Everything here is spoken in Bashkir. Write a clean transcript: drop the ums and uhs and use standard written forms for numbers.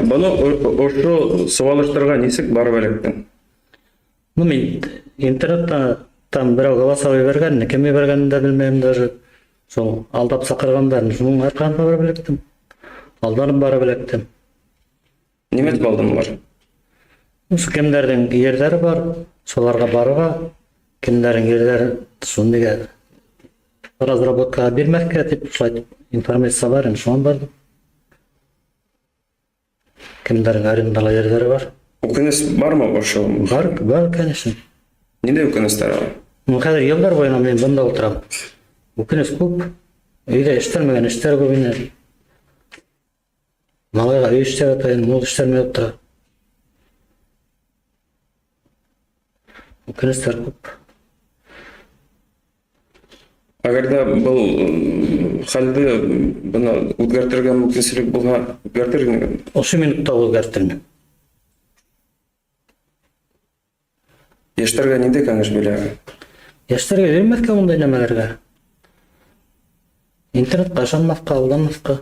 Быны ошо сыуалыштарға нисек барып эләктең? Ну, мин интернеттан там берәү голосовой ебәргән, кем ебәргәнен дә белмәйем даже. Шул алдап саҡырғандар, шуның арҡаһында барып эләктем. Алданып барып эләктем. Нимә тип алданылар? Шул кемдәрҙең ерҙәре бар, шуларға барырға, кемдәрҙең ерҙәре шул нигә разработкаға бирмәҫкә тип шулай информация бар, инде шуңа бардым. Кемдәрҙең арендала ерҙәре бар. Үкенес бармы ошо? Бар, бар, конечно. Ниндәй үкенестәр алар? Ну, хәҙер йылдар буйына мин бында ултырам. Үкенес күп. Өйҙә эшләнмәгән эштәр күп инде. Малайға өй эшләп ята инде, ул эшләмәй ултыра. Үкенестәр күп. Әгәр дә был хәлде бына үҙгәртергә мөмкинселек булһа, үҙгәртер инегеҙме? Ошо минутта үҙгәртер инем. Йәштәргә ниндәй кәңәш бирәһегеҙ? Йәштәргә бирмәҫкә ундай нәмәләргә. Интернетҡа ышанмаҫҡа, алданмаҫҡа.